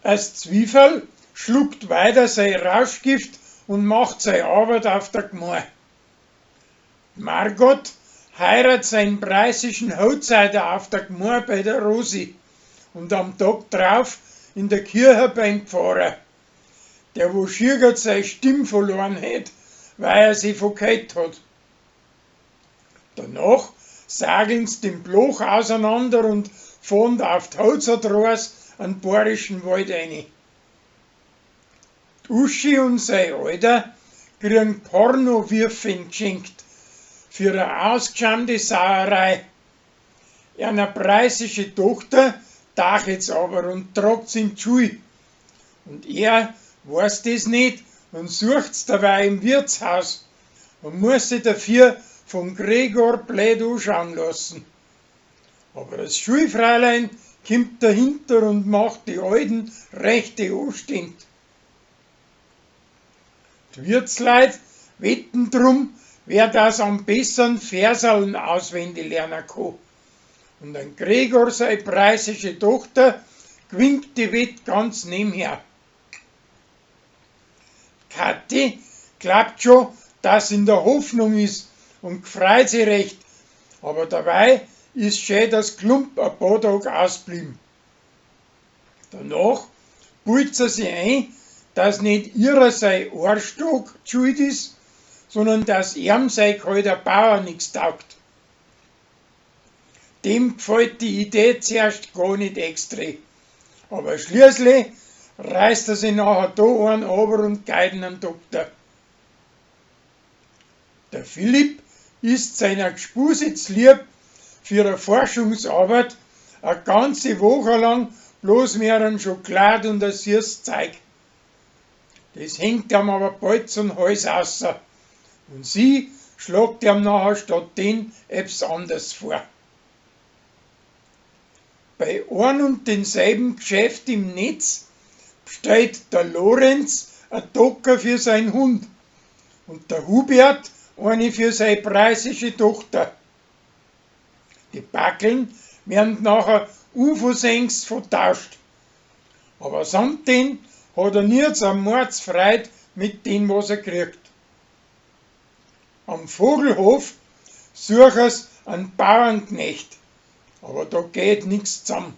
As Zwieferl schluckt weiter sei Rauschgift und macht sei Arbeit auf der Gmar. Margot heirat seinen preußischen Hochzeiter auf der Gmar bei der Rosi und am Tag drauf in der Kirche beim Pfarrer, der wo schier seine Stimm verloren hat, weil er sie verkehrt hat. Danach sageln's den Bloch auseinander und fahren auf die Holzertrasse an bayerischen Wald rein. Die Uschi und sein Alter kriegen Pornowürfen geschenkt für eine ausgeschamte Sauerei. Einer preußische Tochter taucht's aber und tragt's in die Schule. Und er weiß das nicht und sucht's dabei im Wirtshaus und muss sich dafür vom Gregor blöd anschauen lassen. Aber das Schulfräulein kommt dahinter und macht die Alten rechte Anstände. Die Wirtsleut wetten drum, wer das am besten Versaln auswendig lernen kann. Und ein Gregor, seine preußische Tochter, gewinnt die Wett ganz nebenher. Kathi glaubt schon, dass in der Hoffnung ist und freut sich recht, aber dabei ist schön das Klump ein paar Tage ausblieben. Danach pult sie sich ein, dass nicht ihrer sein Arschstock schuld ist, sondern dass ihm sein kalter Bauer nix taugt. Dem gefällt die Idee zuerst gar nicht extra. Aber schließlich reißt er sich nachher da einen aber und geht einen Doktor. Der Philipp ist seiner Gspuse lieb für eine Forschungsarbeit eine ganze Woche lang bloß mehr an Schokolade und ein süßes Zeug. Das hängt ihm aber bald zum Hals außer. Und sie schlagt ihm nachher statt den etwas anderes vor. Bei ein und denselben Geschäft im Netz bestellt der Lorenz a Docker für seinen Hund und der Hubert eine für seine preußische Tochter. Die Backeln werden nachher unversehens vertauscht. Aber samt den hat er nirgends am Mordsfreude mit dem, was er kriegt. Am Vogelhof sucher's einen Bauernknecht, aber da geht nix zusammen.